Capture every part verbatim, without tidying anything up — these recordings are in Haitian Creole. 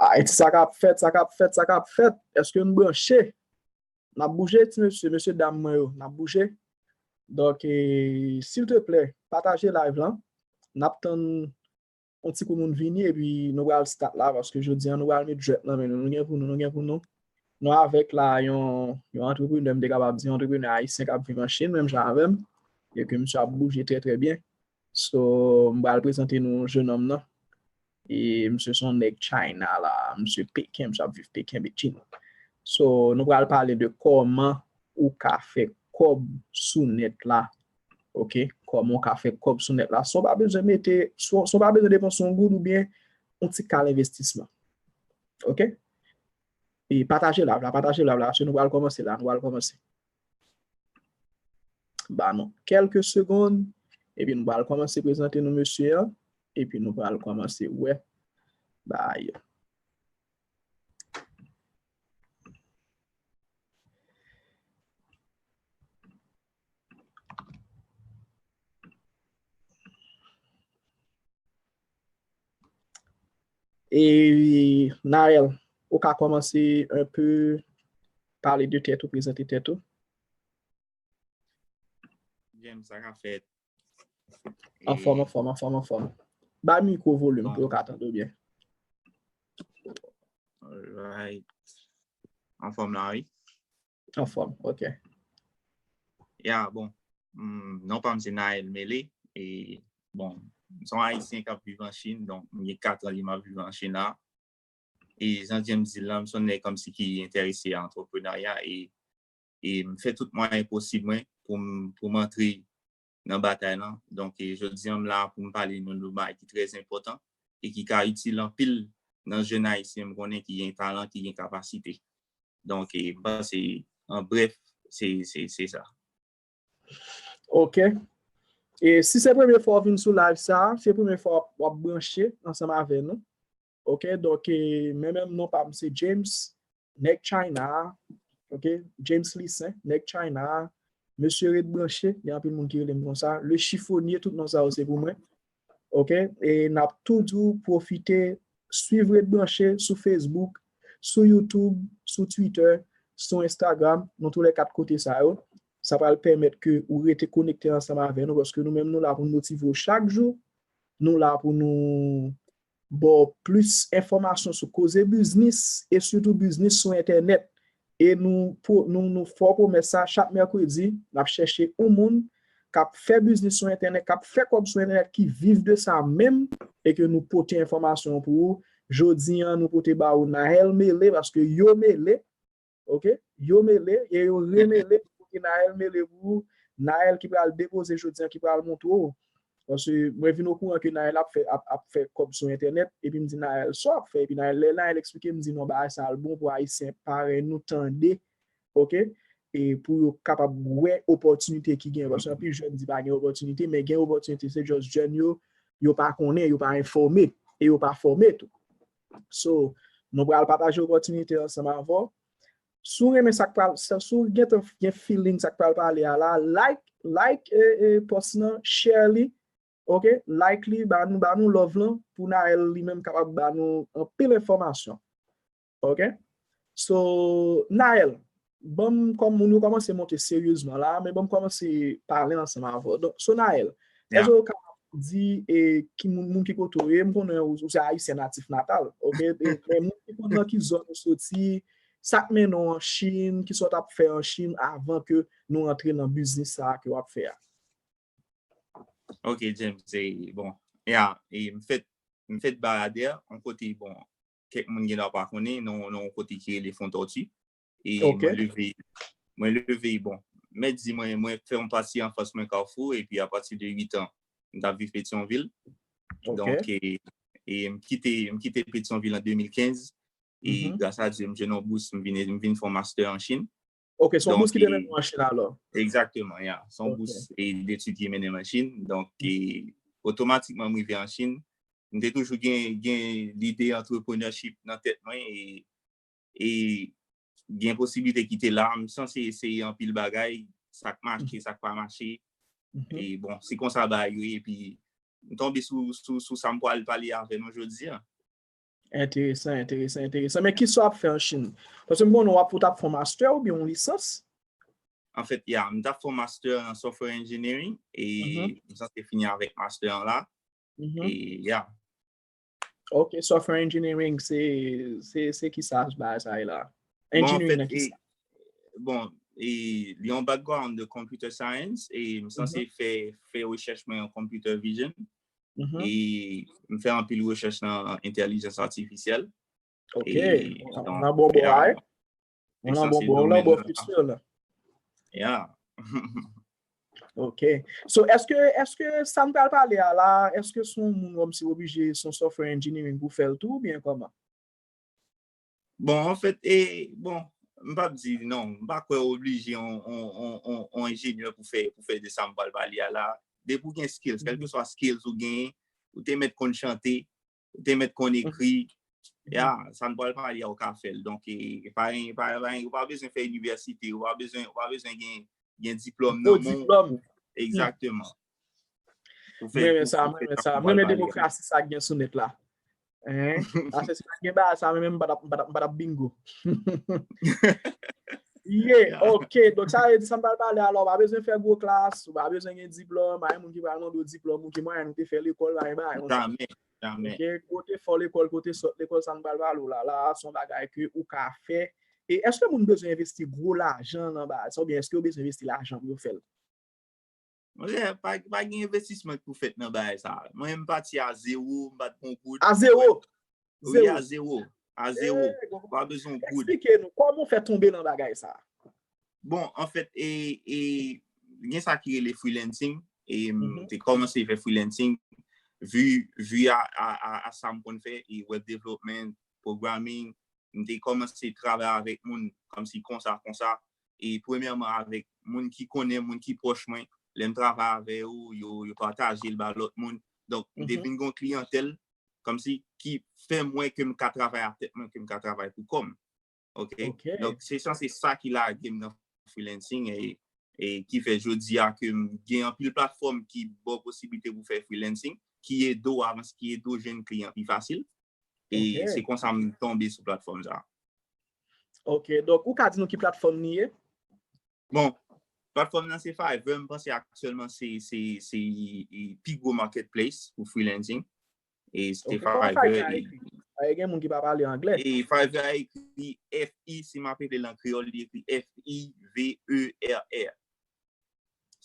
Ayiti, sa k ap fèt, sa k ap fèt, sa k ap fèt. Èske n branche? N ap bouje, ti mesye, mesye dam mwen yo, n ap bouje. Donk, e, silteplè, pataje live lan. N ap tann yon ti kou moun vini, epi nou pral start la, paske jodi a nou pral met jwèt nan men nou. Nou gen pou nou, nou gen pou nou. Nou avèk la yon, yon antreprenè, m te kapab di yon antreprenè ayisyen k ap viv an Chin, menm jan avè m, e ke misye ap bouje trè, trè byen. So, m pral prezante nou jennonm nan. E misye se yon nèg China la, misye Peken, misye ap viv Peken, Beijing. So, nou pral pale de kòman ou ka fè kòb sou nèt la. Ok? Kòman ou ka fè kòb sou nèt la. San w pa bezwen mete, san, san w pa bezwen depanse yon goud oubyen yon ti kal envestisman. Ok? E pataje live la, pataje live la, paske nou pral kòmanse la, nou pral kòmanse. Ba nou kèlke segonn, epi nou pral kòmanse prezante nou mesye an, epi nou pral kòmanse wè bagay yo. E Naël, ou ka kòmanse un peu pale de tèt ou, prezante tèt ou. James, sa ka fèt. Anfòm, anfòm, anfòm, anfòm. Bay mikwo volim pou yo ka tande w byen. Alright. Anfòm la, wi. Anfòm, ok. Ya, bon. Hmm, non pa m se Naël Mele. E, bon, m se yon Ayisyen k ap viv an Chin, donk m gen kat an li m ap viv an Chin la. E jan James di l lan, m se yon nèg kòmsi ki enterese a antreprenarya e, e m fè tout mwayen posib mwen pou m, pou m antre nan batay lan. Donk, e, jodi a m la pou m pale nou de bagay ki trè enpòtan e ki ka itil anpil nan jèn Ayisyen m konnen ki gen talan, ki gen kapasite. Donk, e, m panse, an brèf, se, se, se sa. Ok. E si se premye fwa w vin sou live sa, se premye fwa w ap branche ansanm avè nou. Ok, donk, e, men menm non pa m se James, nèg China, ok, James Lisen, nèg China, mesye ret branche, gen anpil moun ki rele m konsa, le chifonye, tout non sa yo se pou mwen. Ok, e n ap tou di w pwofite swiv ret branche sou Facebook, sou YouTube, sou Twitter, sou Instagram, nan tou lè kat kote sa yo. Sa pral pèmèt ke ou rete konekte ansanm avè nou, paske nou menm nou la pou n motive w chak jou. Nou la pou nou ba w plis enfòmasyon sou koze biznis e sitou biznis sou entènèt. E nou, nou, nou fè w pwomès sa, chak mèkredi, n ap chèche yon moun k ap fè biznis sou entènèt, k ap fè kòb sou entènèt, ki viv de sa menm, e ke nou pote enfòmasyon pou ou. Jodi a, nou pote ba ou Naël Mele, paske yo mele, ok? Yo mele, e yo remele, pote Naël Mele pou ou. Naël ki pral depoze jodi a, ki pral montre w. Paske mwen vin okouran ke Naël ap fè, ap, ap fè kòb sou entènèt, epi m di Naël, sa w ap fè? Epi Naël, lè Naël eksplike, m di non, bagay sa a l bon pou Ayisyen parèy nou tande, ok? E pou yo kapab wè opòtinite ki gen. Paske anpil jèn di pa gen opòtinite, men gen opòtinite, se just jèn yo, yo pa konnen, yo pa enfòme, e yo pa fòme tou. So, nou pral pataje opòtinite ansanm avè w. Si w renmen sa k pral, si w gentan gen feeling sa k pral pale a la, like, like e, e, post lan, share li, ok? Like li, ba nou, ba nou love lan, pou Naël li menm kapab ba nou anpil enfòmasyon. Ok? So, Naël, ban m kòm moun yo kòmanse monte seryezman la, men ban m kòmanse pale ansanm avè w. Donk, so Naël, èske w kapab di e, ki moun, moun ki kote w ye? M konnen ou, ou se Ayisyen natif natal, ok? E, men moun ki konn nan ki zòn ou soti, sa k mennen w an Chin, kisa w t ap fè an Chin avan ke nou rantre nan biznis sa a ke w ap fè a? Ok, James, e, bon, ya, e, m fèt, m fèt Baradè, yon kote, bon, kèk moun gen dwa pa konnen, nan, nan yon kote ki rele Fon Tòti. E mwen leve, mwen leve, bon, mèt di mwen, mwen fè yon pati anfans mwen Kafou, epi apati de uit an, m t ap viv Petyonvil. Donk, e, e m kite, m kite Petyonvil an de mil kenz, e gras a Dye, m jwenn yon bous, m vin, m vin fè yon master an Chin. Ok, se yon bous ki te mennen w an Chin alò? Egzakteman, ya. Se yon bous e, detid ki mennen m an Chin. Donk, e, otomatikman, m rive an Chin. M te toujou gen, gen lide entrepreneurship nan tèt mwen e, e gen posiblite ki te la. M sanse eseye anpil bagay, sa k mache, sa k pa mache. E bon, se konsa bagay yo ye. Epi, m tonbe sou, sou, sou sa m pral pale avè nou jodi a. Enteresan, enteresan, enteresan. Men kisa w ap fè an Chin? Paske m konnen w ap, ou t ap fè yon master oubyen yon lisans? An fèt, ya, m t ap fè yon master an software engineering e m sanse fini avèk master an la. E ya. Ok, software engineering, se se se kisa bagay sa ye la? Engineering nan kisa? Bon, e li yon background de computer science e m sanse fè fè rechèch mwen an computer vision. E m fè anpil rechèch nan entèlijans atifisyèl. Ok, nan bon bò a. Nan bon bò, nan bon fiti la. Yeah. Ok. So, èske èske sa n pral pale a la, èske se yon moun kòmsi oblije se yon software engineering pou fè l tou oubyen kòman? Bon, an fèt, e, bon, m p ap di non, m pa kwè oblije yon enjenyè pou fè pou fè de sa m pral pale a la. Depi w gen skills, kèlkeswa skills ou genyen, ou te mèt konn chante, ou te mèt konn ekri, ya, sa n pral pale a ou ka fè l. Donk, e, e pa gen, pa, pa gen, ou pa bezwen fè inivèsite, ou pa bezwen, ou pa bezwen gen, gen diplòm nan men w. Egzakteman. M renmen sa, m renmen sa. M renmen demokrasi sa k gen sou nèt la. Paske si pa t gen bagay sa, mwen menm m pa t ap bingo. Yeah, ok. Donk sa vle di sa m pral pale a la, ou pa bezwen fè gwo klas, ou pa bezwen gen diplòm, pa gen moun ki pral mande w diplòm ou ki mwayen ou te fè lekòl, pa gen bagay konsa. Jamè, jamè. Ok, kote fè w lekòl, kote sot lekòl, sa m pral pale w la, la, se yon bagay ke ou ka fè. E èske moun bezwen envesti gwo lajan nan bagay sa, oubyen èske yo bezwen envesti lajan pou yo fè l? Monchè, pa, pa gen envestisman ki pou fèt nan bagay sa. Mwen, m pati a zewo, m pa t pran goud. A zewo? Wi, a zewo. A zewo. Ou pa bezwen goud. Eksplike nou, kòman w fè tonbe nan bagay sa? Bon, an fèt, e, e, gen sa ki rele freelancing. E m te kòmanse fè freelancing. Vi, vi a, a, a, a sa m konn fè, e web development, programming, m te kòmanse travay avèk moun kòmsi konsa, konsa. E premyèman avèk moun ki konnen, moun ki pwòch mwen. Lè m travay avè yo, yo, yo pataje l ba lòt moun. Donk, m te vin gen yon kliyantèl kòmsi ki fè m wè ke m ka travay a tèt mwen, ke m ka travay pou kò m. Ok? Donk, se sanse sa ki lage m nan freelancing e, e ki fè jodi a ke m gen anpil platfòm ki ba w posiblite pou fè freelancing, ki ede w avanse, ki ede w jwenn kliyan pi fasil. E se konsa m tonbe sou platfòm sa. Ok, donk ou ka di nou ki platfòm li ye? Bon, platfòm nan se Fiverr, m panse aktyèlman se, se, se pi gwo marketplace pou freelancing. E se Fiverr. Gen moun ki pa pale anglè. E Fiverr a ekri F I, si m ap ekril an kreyòl, li ekri F I V E R R.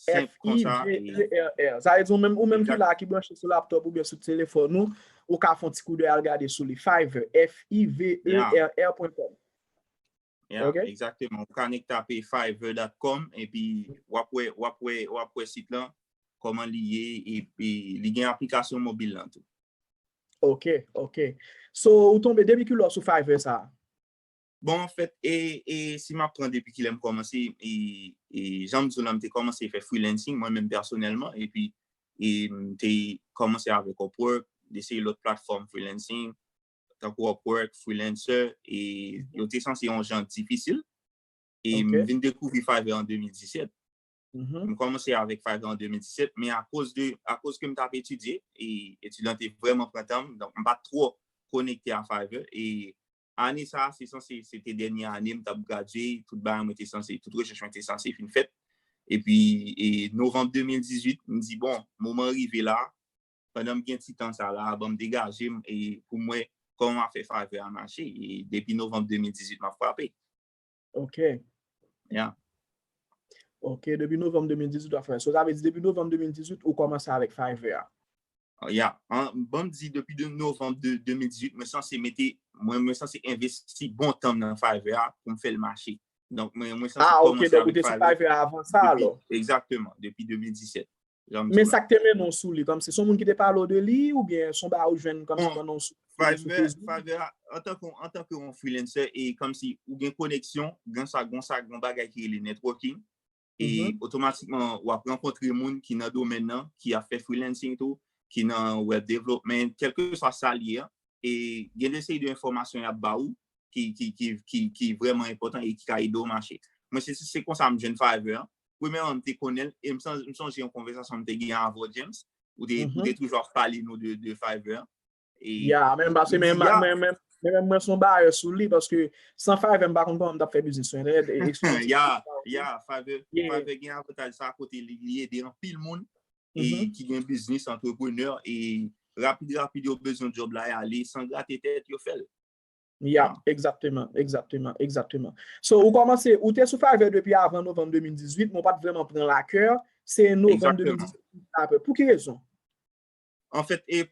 F I V E R R. Sa vle di ou menm, ou menm ki la, ki branche sou laptop oubyen sou telefòn ou, ou ka fè yon ti koudèy al gade sou li. Fiverr, F I V E R R pwen kòm. Yeah, egzakteman. Ou ka nik tape fiverr dot com epi w ap wè, w ap wè, w ap wè sit lan, kòman li ye, epi li gen aplikasyon mobil lan tou. Ok, ok. So, ou tonbe depi kilè sou Fiverr sa? Bon, an fèt, e, e si m ap pran depi kilè m kòmanse, e, e jan m di w la, m te kòmanse fè freelancing, mwen menm pèsonèlman, epi e, m te kòmanse avèk Upwork, eseye lòt platfòm freelancing, tankou Upwork, Freelancer, e yo te sanse yon jan difisil. E m vin dekouvri Fiverr an de mil disèt. M kòmanse avèk Fiverr an de mil disèt, men akoz de, akoz ke m t ap etidye, e etid lan te vrèman pran tan m, donk m pa t twò konekte a Fiverr, e ane sa a, se sanse, se te dènye ane m t ap gradye, tout bagay mwen te sanse, tout rechèch mwen te sanse fin fèt. Epi, e novanm de mil dizuit, m di, bon, moman rive la, pandan m gen ti tan sa la, ban m degaje m e pou m wè kòman m ap fè Fiverr a mache. E depi novanm de mil dizuit, m ap frape. Ok. Yeah. Ok, depi novanm de mil dizuit w ap fè. So, sa vle di depi novanm de mil dizuit, ou kòmanse avèk Fiverr a? Ya, ban m di depi de novanm de de mil dizuit, mwen sanse mete, mwen, mwen sanse envesti bon tan m nan Fiverr a pou m fè l mache. Donk, mwen, mwen sanse kòmanse avèk Fiverr. Ah, ok, donk ou te sou Fiverr avan sa, alò? Egzakteman, depi de mil disèt. Men sa k te mennen w sou li, kòmsi se yon moun ki te pale w de li, oubyen se yon bagay ou jwenn kòmsi pandan w sou Facebook? Fiverr, antanke, antanke yon freelancer, e kòmsi ou gen koneksyon, gen sa, gen sa, gen bagay ki rele networking, e otomatikman w ap rankontre moun ki nan domèn nan, ki ap fè freelancing tou, ki nan web development, kèlkeswa sa l ye a, e gen de seri de enfòmasyon y ap ba ou ki, ki, ki, ki, ki vrèman enpòtan e ki ka ede w mache. Mwen, se, se konsa m jwenn Fiverr an. Premyèman, m te konnen l, e m sonje yon konvèsasyon m te gen avè w, James, ou te, ou te toujou ap pale nou de, de Fiverr an. Ya, men paske men men men men mwen se yon bayè sou li paske san Fiverr m pa konn kòman m t ap fè biznis sou entènèt. Ya, ya, Fiverr Fiverr gen avantaj sa kote li ede anpil moun e ki gen biznis, antreprenè e rapid rapid yo bezwen djòb la y ale san grate tèt yo fè l. Ya, egzakteman, egzakteman, egzakteman. So, ou kòmanse, ou te sou Fiverr depi avan novanm de mil dizuit, men ou pa t vrèman pran lakè, se novanm de mil dizuit apre. Pou ki rezon? Anfèt, e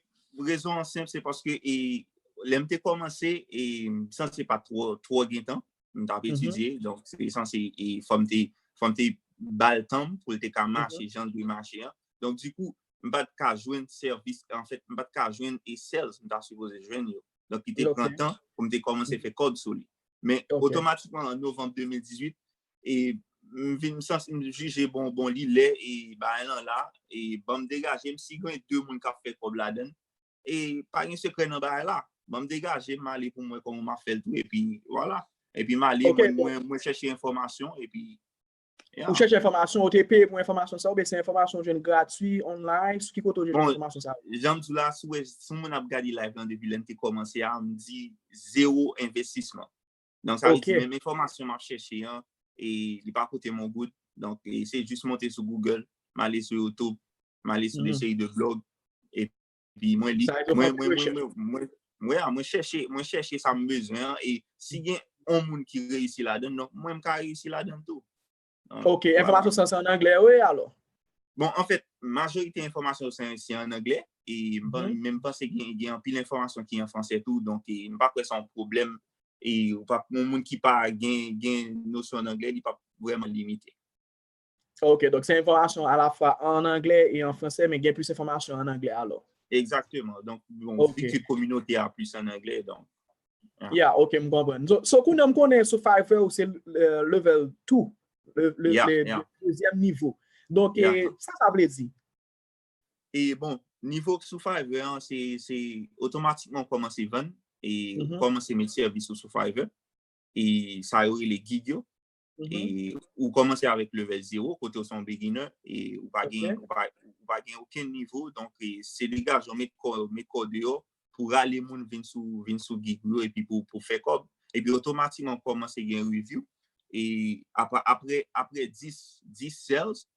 rezon an senp, se paske e lè m te kòmanse, e m sanse pa twò twò gen tan, m t ap etidye, donk se sanse e fò m te fò m te ba l tan m pou l te ka mache jan l dwe mache an. Donk dikou, m pa t ka jwenn sèvis, anfèt, m pa t ka jwenn e sales m ta sipoze jwenn yo. Donk li te pran tan pou m te kòmanse fè kòb sou li. Men otomatikman an novanm de mil dizuit, e m vin m santi m jije bon bon li lè e bagay lan la, e ban m degaje m si gen de moun k ap fè kòb ladan l, e pa gen sekrè nan bagay la. Ban m degaje m ale pou m wè kòman m ap fè l tou epi vwala. Epi m ale mwen mwen mwen chèche enfòmasyon epi Ou chèche enfòmasyon, ou te peye pou enfòmasyon sa oubyen se enfòmasyon ou jwenn gratwi, online, sou ki kote ou jwenn enfòmasyon sa yo? Jan m di w la, si w wè si yon moun ap gade live lan depi lè m te kòmanse a, m di zewo envestisman. Donk sa vle di menm enfòmasyon m ap chèche an, e li pa koute m yon goud. Donk e se jis monte sou Google, m ale sou YouTube, m ale sou de seri de blog, epi mwen li. Mwen mwen mwen mwen mwen mwen mwen chèche mwen chèche sa m bezwen an, e si gen yon moun ki reyisi ladan l, donk mwen m ka reyisi ladan l tou. Ok, enfòmasyon sa se an anglè yo ye alò? Bon, anfèt, majorite enfòmasyon yo se se an anglè, e m pa- men m panse gen gen anpil enfòmasyon ki an fransè tou, donk e m pa kwè se yon pwoblèm, e ou pa yon moun ki pa gen gen nosyon an anglè, li p ap vrèman limite. Ok, donk se enfòmasyon alafwa an anglè e an fransè, men gen plis enfòmasyon an anglè alò. Egzakteman. Donk, bon, vi ke kominote a plis an anglè, donk. Ya, ok, m konprann. So, so kounye a m konnen sou Fiverr ou se euh, level two, le, le, Yeah, le, yeah. le deuxième niveau. Donk, Yeah. e, sa sa vle di? E bon, nivo sou Fiverr an, se se otomatikman ou kòmanse vann e ou kòmanse met sèvis ou sou Fiverr. E sa yo rele gig yo. E ou kòmanse avèk level zewo, kote ou se yon beginner, e ou pa gen ou pa ou pa gen okenn nivo, donk e se degaje w met kò met kò deyò pou rale moun vin sou vin sou gig ou yo epi pou pou fè kòb. Epi otomatikman ou kòmanse gen review. E apre apre apre dis dis sales,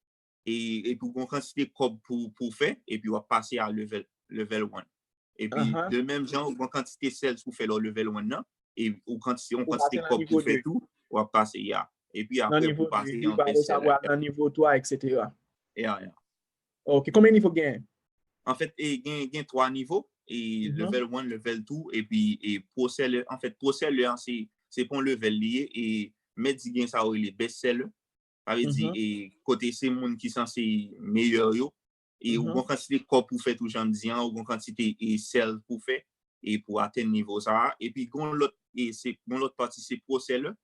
e epi ou gen yon kantite kòb pou pou fè, epi w ap pase a level level one. Epi de menm jan ou gen yon kantite sales pou fè lè w level one nan, e ou kantite yon kantite kòb pou fè tou, w ap pase ya. Epi apre pou pase an best seller. Nan nivo twa, et cetera. Ya, ya. Ok, konbyen nivo gen? Anfèt, e gen gen twa nivo, e level one, level two, epi e pro seller. Anfèt, pro seller an se se pa yon level li ye, e mèt di gen sa yo rele best seller. Sa vle di e kote se moun ki sanse meyè yo, e ou gen yon kantite kòb pou fè tou jan m di an, ou gen yon kantite e sales pou fè e pou atenn nivo sa a. Epi gen yon lòt e se gen yon lòt pati se pro seller.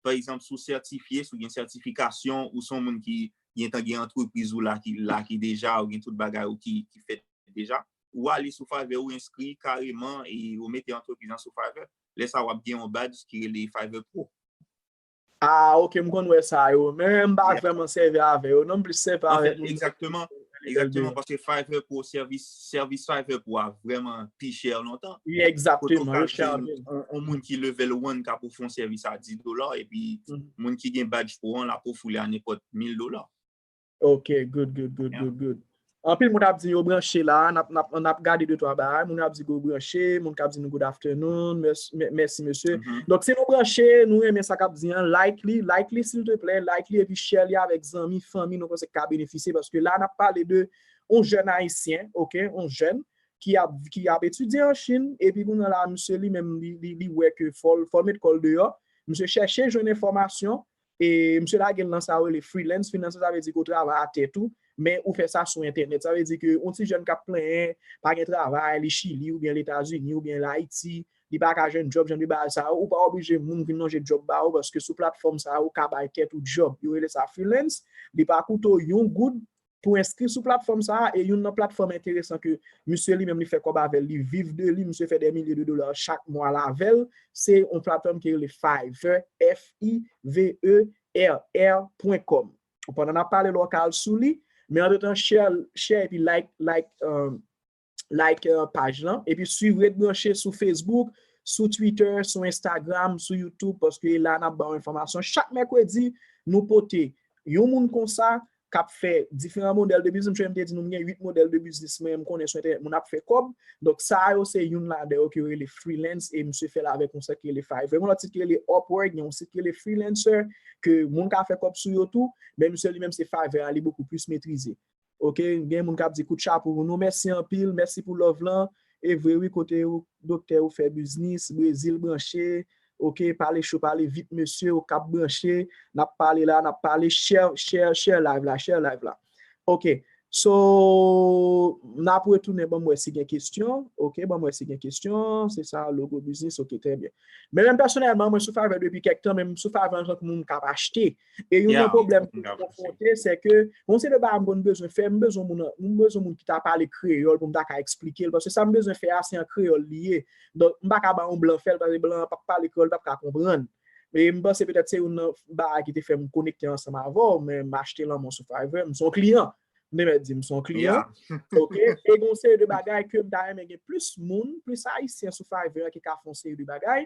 Pa egzanp, si w sètifye, si w gen sètifikasyon, ou se yon moun ki gentan gen antrepriz ou la ki la ki deja, ou gen tout bagay ou ki ki fèt deja, ou ale sou Fiverr, ou enskri kareman e ou mete antrepriz lan sou Fiverr. Lè sa a w ap gen yon badge ki rele Fiverr Pro. Ah, ok, m konn wè sa yo. Men m pa vrèman sèvi avè yo. Non, m plis sèvi avè moun. Egzakteman. Egzakteman, paske Fiverr pou sèvis sèvis Fiverr pou a vrèman pi chè lontan. Wi, egzakteman, yo chè anpil. On moun ki level one ka pou fè yon sèvis a dis dola, epi moun ki gen badge pro an la pou foule a nenpòt mil dola. Ok, good, good, good, good, good. Anpil moun ap di yo branche la, n ap n ap n ap gade de twa bagay, moun ap di yo branche, moun k ap di nou good afternoon, mèsi mesye. Donk si nou branche, nou renmen sa k ap di an, like li, like li silteplè, like li epi share li avèk zanmi, fanmi nou panse k ka benefisye, paske la n ap pale de yon jèn ayisyen, ok, yon jèn ki ap ki ap etidye an Chin, epi kounye a la misye li menm li li li wè ke fò l fò l met kò l deyò, misye chèche jwenn enfòmasyon, e misye lage l nan sa yo rele freelance. Freelance sa vle di ke w travay a tèt ou, men ou fè sa sou entènèt. Sa vle di ke yon ti jèn k ap plenyen, pa gen travay, li Chili oubyen Letazini oubyen l Ayiti, li pa ka jwenn djòb, jan de bagay sa yo, ou pa oblije moun vin lonje djòb ba ou, paske sou platfòm sa yo ou ka bay tèt ou djòb. Yo rele sa freelance, li pa koute w yon goud, pou enskri sou platfòm sa a, e youn nan platfòm enteresan ke misye li menm li fè kòb avè l, li viv de li, misye fè dè milye de dola chak mwa l avè l, se yon platfòm ki rele Fiverr, F I V E R R pwen kòm. Pandan n ap pale la w ka al sou li, men antretan share, share epi like, like, um, like, eh, paj lan. Epi swiv, ret branche sou Facebook, sou Twitter, sou Instagram, sou YouTube, paske la n ap ba w enfòmasyon. Chak mèkredi, nou pote yon moun konsa k ap fè diferan modèl de biznis. Mwen te di nou, m gen uit modèl de biznis mwen, m konnen sou entènèt, moun ap fè kòb. Donk, sa yo se youn ladan yo ke yo rele freelance, e misye fè l avèk yon site ki rele Fiverr. Gen yon lòt site ki rele Upwork, gen yon site ki rele Freelancer, ke moun ka fè kòb sou yo tou, men misye li menm se Fiverr a, li bokou plis metrize. Ok, gen moun k ap di kout chapo pou nou. Mèsi anpil, mèsi pou love lan. E vre wi, kote ou, doktè ou fè biznis, Brezil branche. Ok, pale cho, pale vit, mesye, ou k ap branche. N ap pale la, n ap pale, share, share, share live la, share live la. Ok, so, n ap retounen, ban m wè si gen kesyon. Ok, ban m wè si gen kesyon. Se sa, logo biznis, ok, trè byen. Men menm pèsonèlman, mwen sou Fiverr depi kèk tan, men m sou Fiverr antanke moun k ap achte. E youn nan pwoblèm ke m konfwonte, se ke, yon seri de bagay m konn bezwen fè, m bezwen moun, m bezwen moun ki ta pale kreyòl pou m ta ka eksplike l, paske sa m bezwen fè a, se an kreyòl li ye. Donk, m pa ka ba yon blan fè l, paske blan an p ap pale kreyòl, li p ap ka konprann. E m panse petèt se youn nan bagay ki te fè m konekte ansanm avè w, men m achte lanmou sou Fiverr, m se yon kliyan. M te mèt di m se yon kliyan. Ok? E gen yon seri de bagay ke m ta renmen gen plis moun, plis Ayisyen sou Fiverr ki ka fè yon seri de bagay,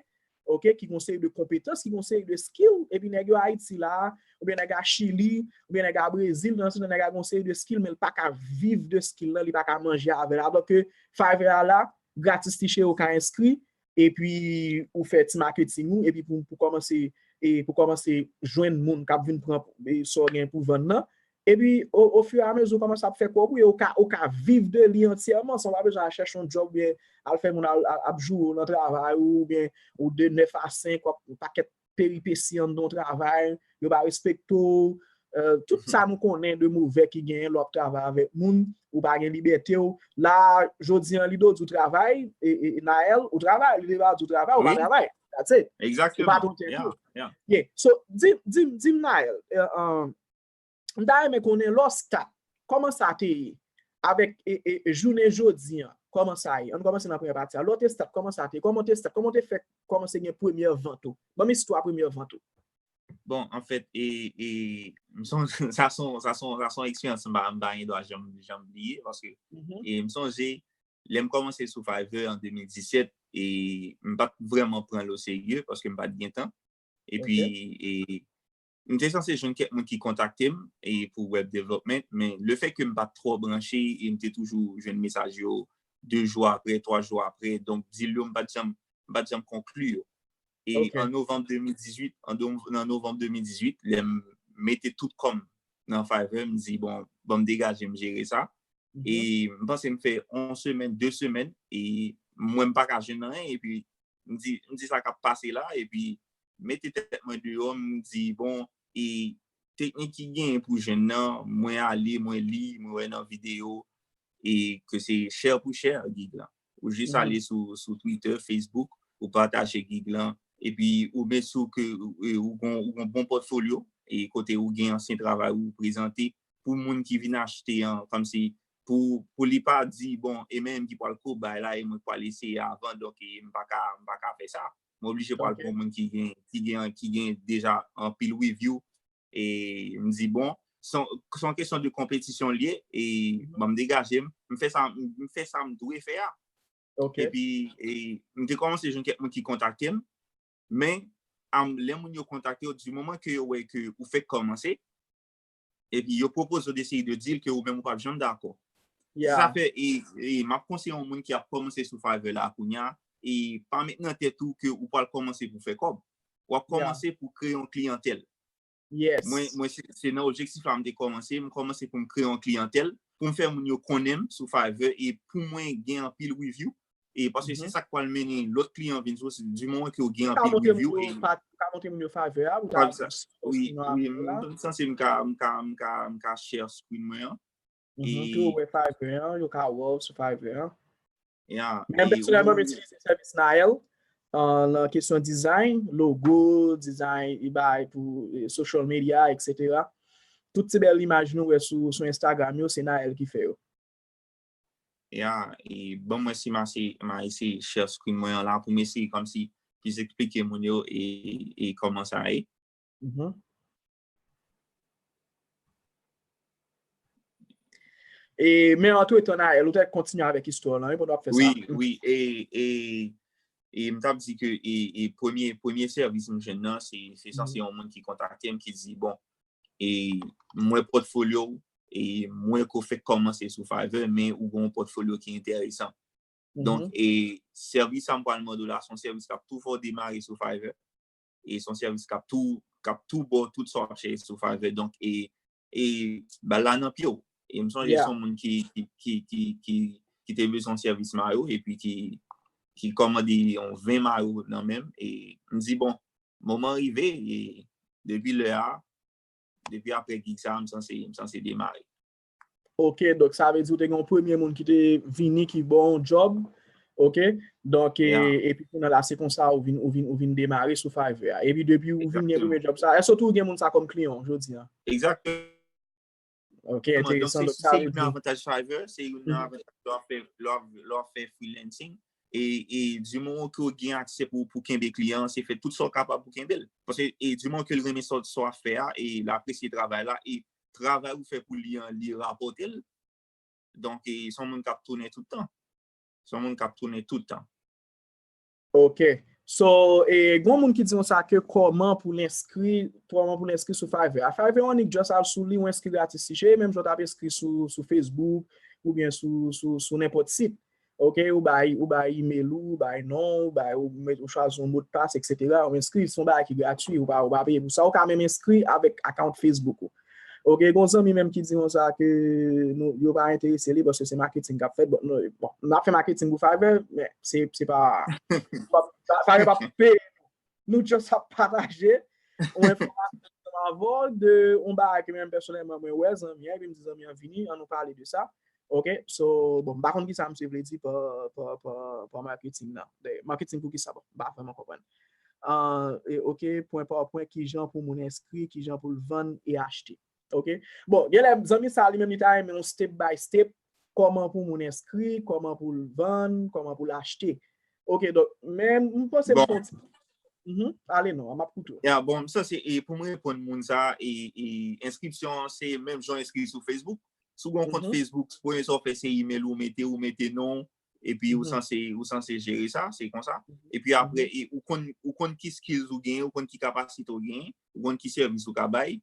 ok, ki gen yon seri de konpetans, ki gen yon seri de skill, epi nèg yo Ayiti la, oubyen nèg a Chili, oubyen nèg a Brezil, nan sans nèg la gen yon seri de skill, men l pa ka viv de skill lan, li pa ka manje avè l. Alò ke Fiverr a la, gratis ti cheri, ou ka enskri, epi ou fè ti marketing ou, epi pou, pou kòmanse, e pou kòmanse jwenn moun k ap vin pran, e, sa w gen pou vann nan. Epi, o, o fur et à mesure, ou kòmanse ap fè kòb ou, e ou ka, ou ka viv de li antyèman, san w pa bezwen al chèche yon djòb, oubyen al fè moun al, al, ap joure w nan travay ou, oubyen ou de nèf a senk, w ap yon pakèt peripesi anndan yon travay, yo pa respekte w, eh, tout sa nou konnen de movè ki genyen lè w ap travay avèk moun, ou pa gen libète w. La, jodi an, Lido di w travay, e, e, Naël, ou travay, Lido pa di w travay, ou pa travay. That's it. Ou pa tro tèt ou. Yeah. So, di, di, di m, Naël, eh, um, m ta renmen konnen lè w start, kòman sa te ye? Avèk, e, e, jounen jodi an, kòman sa ye? Ann kòmanse nan premyè pati a. Lè w te start, kòman sa te ye? Kòman w te start? Kòman w te fè kòmanse gen premyè vant ou? Ban m istwa premyè vant ou. Bon, anfèt, e, e, m sonje, sa se yon, sa se yon, sa se yon eksperyans m pa, m pa gen dwa janm, janm bliye, paske, e, m sonje, lè m kòmanse sou Fiverr an de mil disèt, e m pa t vrèman pran l oserye, paske m pa t gen tan. Epi, e, m te sanse jwenn kèk moun ki kontakte m, e, pou web development, men lefètke m pa t twò branche, e m te toujou jwenn mesaj yo de jou apre, twa jou apre, donk, deal yo, m pa t janm, m pa t janm konkli yo. E an novanm de mil dizuit, an, an novanm de mil dizuit, lè m mete tout kò m nan Fiverr, m di, bon, ban m degaje m jere sa. E m panse m fè yon semèn, de semèn, e mwen m pa ka jwenn anyen, epi m di, m di sa k ap pase la, epi mete tèt mwen deyò, m di, bon, e teknik ki genyen pou jwenn nan, mwen ale, mwen li, mwen wè nan videyo, e ke se share pou share gig lan. Ou jis ale sou, sou Twitter, Facebook, ou pataje gig lan, epi ou met sou ke, e, ou gon, ou gon bon pòtfolyo, e kote ou gen ansyen travay ou prezante pou moun ki vin achte an, kòmsi pou, pou li pa di, bon, e menm ki pral kobay la, e mwen k pral eseye avan, donk, e m pa ka, m pa ka fè sa. Mwen oblije pral pran moun ki gen, ki gen, ki gen deja anpil review, e m di, bon, se yon, se yon kesyon de konpetisyon l ye, e ban m degaje m, m fè sa, m fè sa m dwe fè a. Epi, e, m te kòmanse jwenn kèk moun ki kontakte m, men, am, lè moun yo kontakte w, di moman ke yo wè ke ou fèk kòmanse, epi yo pwopoze w de seri de deal ke ou menm ou p ap janm dakò. Se sa fè, e, e m ap konseye yon moun ki ap kòmanse sou Fiverr la kounye a, e pa met nan tèt ou ke ou pral kòmanse pou fè kòb. W ap kòmanse pou kreye yon kliyantèl. Mwen, mwen se, se nan objektif la m te kòmanse, m kòmanse pou m kreye yon kliyantèl, pou m fè moun yo konnen m sou Fiverr e pou mwen gen anpil review. E paske se sa k pral mennen lòt kliyan vin sou, se di moman ke w gen anpil review e. Ou ka montre moun yo Fiverr a, ou ta. Wi, wi, m sanse m ka, m ka, m ka, m ka share screen mwen an. Ke yo wè Fiverr an, yo ka wè w sou Fiverr an. Men pèsonèlman, m itilize sèvis Naël, euh, nan kesyon design, logo, design, e bay pou, e, social media, et cetera. Tout ti bèl imaj nou wè sou, sou Instagram yo, se Naël ki fè yo. Ya, e ban mwen si m a se, m a eseye share screen mwen an la pou m eseye kòmsi plis eksplike moun yo e, e kòman sa ye. Mhm. E, men antretan, Naël, ou te kontinye avèk istwa w lan, wi, pandan w ap fè sa. Wi, wi, e, e, e m t ap di ke e, e premye, premye sèvis m jwenn nan, se, se sa, se yon moun ki kontakte m, ki di, bon, e m wè pòtfolyo w, e m wè ke w fèk kòmanse sou Fiverr, men ou gen yon pòtfolyo ki enteresan. Donk, e sèvis sa m pral mande w la, se yon sèvis k ap tou fè w demare sou Fiverr. E se yon sèvis k ap tou, k ap tou ba w tout sa w ap chèche sou Fiverr. Donk, e, e bal la nan pye w. E m sonje se yon moun ki, ki, ki, ki, ki, ki te bezwen yon sèvis mayo, epi ki, ki kòmande yon ven mayo nan men m. E m di, bon, moman rive, e depi lè a, depi apre gig sa, m sanse, m sanse demare. Ok, donk sa vle di ou te gen yon premye moun ki te vini, ki ba w yon djòb. Ok, donk, e, epi kounye a la, se konsa ou vin, ou vin, ou vin demare sou Fiverr a. Epi depi ou vin gen premye djòb sa, èske ou toujou gen moun sa kòm kliyan w jodi a? Egzakteman. Ok, enteresan. Donk, se youn nan avantaj Fiverr, se youn nan avantaj lè w ap fè, lè w ap, lè w ap fè freelancing. E, e di moman ke w gen aksè pou, pou kenbe kliyan an, se fè tout sa w kapab pou kenbe l. Paske, e di moman ke l renmen sa, sa w ap fè a, e l apresye travay la, e travay ou fè pou li an, li rapòte l. Donk, e se yon moun k ap tounen tout tan. Se yon moun k ap tounen tout tan. Ok. So, e gen yon moun ki di konsa ke kòman pou l enskri, kòman pou l enskri sou Fiverr. A Fiverr, ou annik just al sou li, ou enskri gratis. Si se menm jan w t ap enskri sou, sou Facebook, oubyen sou, sou, sou nenpòt sit. Ok, ou bay, ou bay email ou, ou bay non, ou bay, ou met, ou chwazi yon modpas, et cetera. Ou enskri, se yon bagay ki gratui, ou pa, ou pa peye pou sa. Ou ka menm enskri avèk account Facebook ou. Ok, gen yon zanmi menm ki di konsa ke nou, yo pa enterese li paske se marketing k ap fèt. Bon, nou, bon, n ap fè marketing pou Fiverr, men se, se pa, Fiverr p ap peye nou. Nou just ap pataje yon enfòmasyon ansanm avè w de yon bagay ke menm pèsonèlman mwen wè zanmi an, epi m di zanmi an vini, ann nou pale de sa. Ok, so, bon, m pa konn kisa misye vle di pa, pa, pa, pa marketing nan. Marketing pou kisa, bon, m pa vrèman konprann. Ah, e, ok, pwen pa pwen, kijan pou moun enskri, kijan pou l vann e achte. Ok, bon, genlè zanmi sa li menm li ta renmen yon step by step, kòman pou moun enskri, kòman pou l vann, kòman pou l achte. Ok, donk, men m panse m fè yon ti Mhm. Ale non, m ap koute w. Ya, bon, sa se, e pou m reponn moun sa, e, e enskripsyon an se menm jan enskri sou Facebook. Si w gen yon kont Facebook, premye sa w fè se email ou mete, ou mete non, epi ou sanse, ou sanse jere sa, se konsa. Epi apre, e ou konn, ou konn ki skills ou genyen, ou konn ki kapasite ou genyen, ou konn ki sèvis ou ka bay,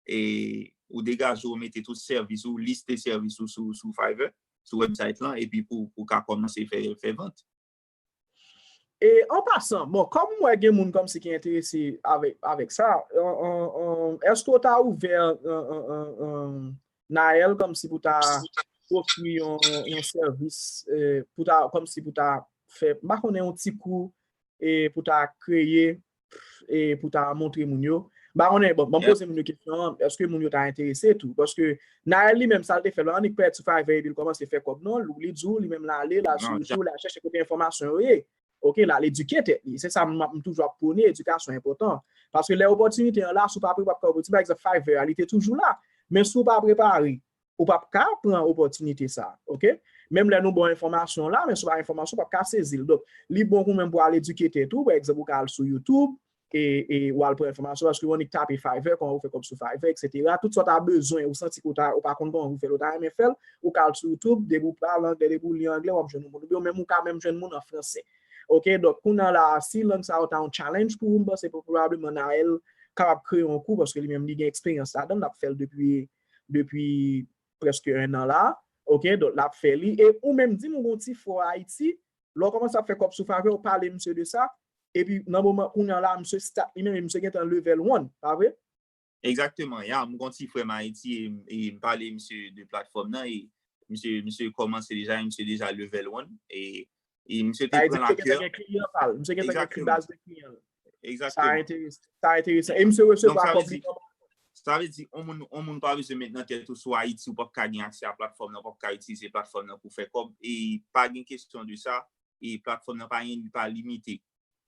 e ou degaje ou mete tout sèvis ou, liste sèvis ou sou, sou Fiverr, sou website lan, epi pou, pou ka kòmanse fè, fè vant. E an pasan, bon, kòm m wè gen moun kòmsi ki enterese avèk, avèk sa, an, an, an, èske w ta ouvè, an, an, an, an, Naël, kòmsi pou ta ofri yon, yon sèvis, eh, pou ta, kòmsi pou ta fè, m pa konnen, yon ti kou, e pou ta kreye, e pou ta montre moun yo. M pa konnen, bon, ban m poze moun yo kesyon an, èske moun yo ta enterese tou? Paske Naël li menm, sa l te fè, l annik pèdi sou Fiverr epi l kòmanse fè kòb non, li di w, li menm l ale, l al sou YouTube, l al chèche kote enfòmasyon yo ye. Ok, l al edike tèt li. Se sa m, m toujou ap pwone, edikasyon enpòtan. Paske lè opòtinite an la, si w pa prepare, w p ap ka opòtinite. Pa egzanp, Fiverr a, li te toujou la. Men si w pa prepare, ou p ap ka pran opòtinite sa, ok? Menm lè nou ba w enfòmasyon la, men si w pa gen enfòmasyon, ou p ap ka sezi l. Donk, li bon pou menm pou al edike tèt ou, pa egzanp, ou ka al sou YouTube, e, e w al pran enfòmasyon, paske w annik tape Fiverr, kòman pou fè kòb sou Fiverr, et cetera. Tout sa w ta bezwen, ou santi ke w ta, ou pa konn kòman pou fè l, ou ta renmen fè l, ou ka al sou YouTube, depi w pale anglè, depi w li anglè, w ap jwenn yon moun. Oubyen menm ou ka menm jwenn moun an franse. Ok, donk, kounye a la, si lang sa yo ta yon challenge pou ou, m panse pou, pwobableman Naël kapab kreye yon kou, paske li menm li gen eksperyans ladan l, l ap fè l depi, depi prèske en an la. Ok, donk, l ap fè li. E ou menm, di m ou gen yon ti frè Ayiti, lè w kòmanse ap fè kòb sou Fiverr, ou pale misye de sa, epi nan moman kounye a la, misye start li menm, e misye gentan level one, pa vre? Egzakteman, ya, m gen yon ti frè m Ayiti, e, e m pale misye de platfòm nan, e misye, misye kòmanse deja, e misye deja level one, e, e misye te pran lakè. Misye gentan gen baz de kliyan. Egzakteman. Sa enteresan. E misye resevwa kòb li kòman? Sa vle di, yon moun, yon moun pa bezwen met nan tèt ou si w Ayiti, ou p ap ka gen aksè a platfòm nan, ou p ap ka itilize platfòm nan pou fè kòb, e pa gen kesyon de sa, e platfòm nan pa gen, li pa limite.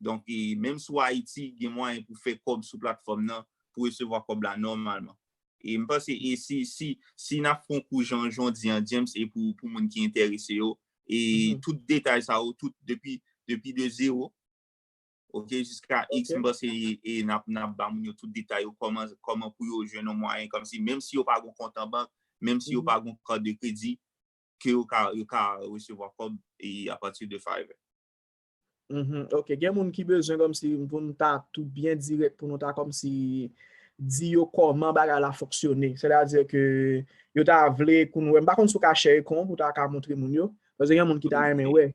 Donk, e menm si w Ayiti, gen mwayen pou fè kòb sou platfòm nan, pou resevwa kòb la nòmalman. E m panse, e si, si, si n ap fè yon kou jan, jan w di an, James, e pou, pou moun ki enterese yo, e tout detay sa yo, tout depi, depi de zewo, ok, jiska X, m panse, e, e n ap, n ap ba moun yo tout detay yo, kòman, kòman pou yo jwenn yon mwayen, kòmsi, menm si yo pa gen kont an bank, menm si yo pa gen kat de kredi, ke yo ka, yo ka resevwa kòb e apati de Fiverr. Mhm, ok, gen moun ki bezwen kòmsi pou nou ta tou byen dirèk, pou nou ta kòmsi di yo kòman bagay la fonksyone. Sètadi ke yo ta vle pou nou wè. M pa konn si w ka share ekran pou ta ka montre moun yo. Paske gen moun ki ta renmen wè.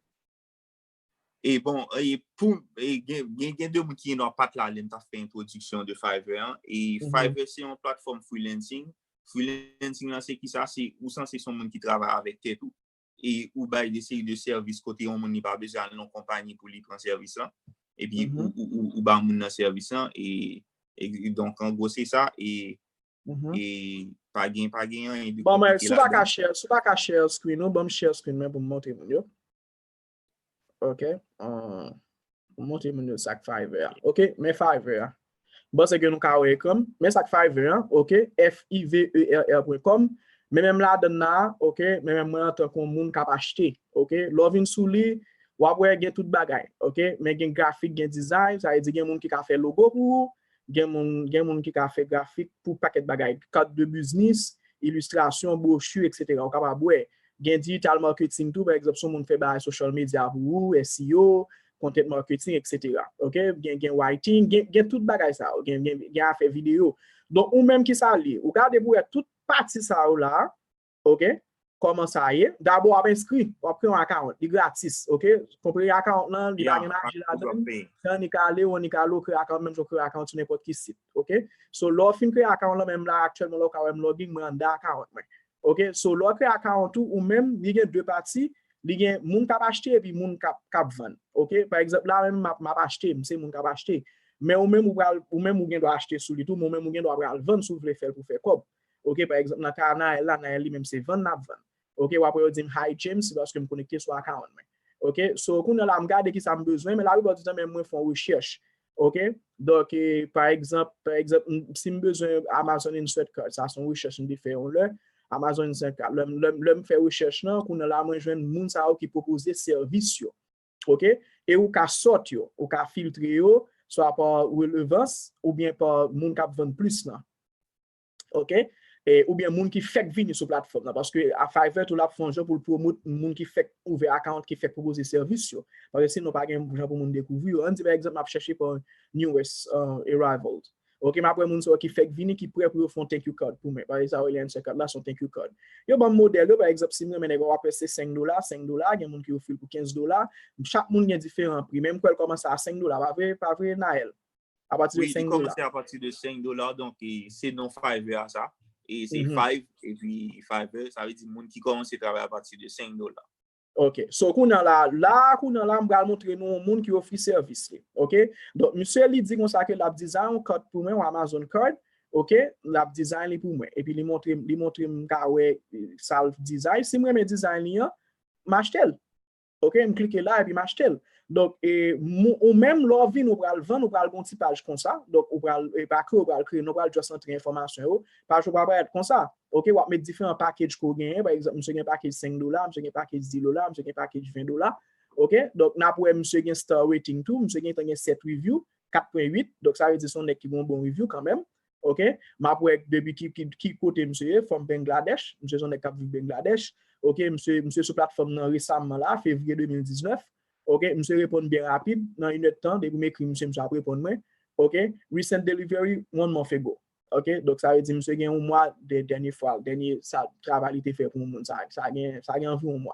E bon, e pou e gen, gen, gen de moun ki gen dwa pa t la lè m ta fè entwodiksyon de Fiverr an. E Fiverr se yon platfòm freelancing. Freelancing lan se ki sa? Se ou sanse se yon moun ki travay avèk tèt ou. E ou bay de seri de sèvis kote yon moun li pa bezwen al nan konpayi pou li pran sèvis lan. Epi ou, ou, ou, ou ba moun nan sèvis lan. E, e donk, an gwo, se sa. E, e pa gen, pa gen anyen de Bon, mwen, konplike si w pa ka ladan. Share, si w pa ka share screen ou, ban m share screen mwen pou m montre moun yo. Ok. Ah, pou m montre moun yo sa k Fiverr a. Ok, men Fiverr a. M panse ke nou ka wè ekran m. Men sa k Fiverr a, ok, F I V E R R point com. Men menm ladan nan, ok, men menm mwen antanke yon moun k ap achte, ok. Lè w vin sou li, w ap wè gen tout bagay, ok. Men gen grafik, gen design, sa vle di gen moun ki ka fè logo pou ou, gen moun, gen moun ki ka fè grafik pou pakèt bagay, kat de biznis, ilistrasyon, bwochi, et cetera. Ou kapab wè. Gen digital marketing tou, pa egzanp, si yon moun fè bagay social media pou ou, S E O, content marketing, et cetera. Ok? Gen, gen writing, gen, gen tout bagay sa yo. Gen, gen, gen afè videyo. Donk, ou menm ki sa l ye? Ou gade pou wè tout pati sa yo la, ok? Kòman sa ye? Dabò, w ap enskri, w ap kreye yon account, li gratis, ok? Konpre account lan, li pa Ya, gen pa maji toujou ladan l. peye. Jan Nicale, ou Nicalo kreye account, menm jan w kreye account sou nenpòt ki sit, ok? So, lè w fin kreye account lan, menm la, aktyèlman, la, ou ka wè m login, mwen anndan account mwen. Ok, so lè w kreye account ou, ou menm, li gen de pati, li gen moun k ap achte epi moun k ap, k ap vann. Ok, pa egzanp, la menm m ap, m ap achte, m se moun k ap achte. Men ou menm ou pral, ou menm ou gen dwa achte sou li tou, men ou menm ou gen dwa pral vann si w vle fè l pou fè kòb. Ok, pa egzanp, nan ka Naël la, Naël li menm se vann l ap vann. Ok, w ap wè yo di m hi James, se paske m konekte sou account mwen. Ok, so kounye a la m gade ki sa m bezwen, men laplipè di tan menm mwen fè yon rechèch. Ok, donk, e, pa egzanp, pa egzanp, m- si m bezwen Amazon Insert Card, sa se yon rechèch m te fè yon lè, Amazon Insert Card. Lè, m- lè, m- lè m fè rechèch lan, kounye a la mwen jwenn moun sa yo ki pwopoze sèvis yo. Ok, e ou ka sòt yo, ou ka filtre yo, swa pa relevans, oubyen pa moun k ap vann plis lan. Ok? E, oubyen moun ki fèk vini sou platfòm nan. Paske a Fiverr tou l ap fè yon jan pou l pwomot moun ki fèk ouvè account, ki fèk pwopoze sèvis yo. Paske sinon pa gen jan pou moun dekouvri yo. Ann di pa egzanp m ap chèche pa newest uh, arrivals. Ok, m ap wè moun sa yo ki fèk vini, ki prè pou yo fè yon thank you card pou mwen. Paske sa yo rele answer card la, se yon thank you card. Yo ban m modèl yo, pa egzanp, si m renmen nèg yo, w ap wè se senk dola, senk dola, gen moun ki ofri l pou kenz dola. Chak moun gen diferan pri. Men m kwè l kòmanse a senk dola, pa vre, pa vre, Naël? Apati de Wi, li senk dola. Kòmanse apati de senk dola, donk e, se non Fiverr a sa. E se Mhm. Five, epi Fiverr, sa vle di moun ki kòmanse travay apati de senk dola. Ok, so kounye a la, la kounye a la, m pral montre nou yon moun ki ofri sèvis li. Ok, donk misye li di konsa ke l ap design yon card pou mwen, yon Amazon card. Ok, l ap design li pou mwen. Epi li montre, li montre m ka wè e, sa l design. Si m renmen design li an, m achte l. Ok, m klike la epi m achte l. Donk, e, mou- ou menm lè w vin, ou pral vann, ou pral gon ti paj konsa. Donk, ou pral, e, pa kreye, ou pral kreye, non, ou pral just antre enfòmasyon yo. Paj ou pral parèt konsa. Ok, w ap met diferan package ke w genyen. Pa egzanp, misye gen package senk dola, misye gen package dis dola, misye gen package ven dola. Ok, donk, n ap wè misye gen star rating tou, misye gen tan gen sèt review, kat pwen uit. Donk, sa vle di se yon nèg ki gen yon bon review kanmenm. Ok, m ap wè depi ki, ki, ki kote misye ye, from Bangladesh, misye se yon nèg k ap viv Bangladesh. Ok, misye, misye sou platfòm nan resaman la, fevriye de mil diznèf. Ok, misye reponn byen rapid, nan inèdtan, depi m ekri misye, misye ap reponn mwen. Ok, recent delivery, one month ago. Ok, donk sa vle di misye gen yon mwa de dènye fwa, dènye sa, travay li te fè pou yon moun sa, sa gen, sa gen anviwon yon mwa.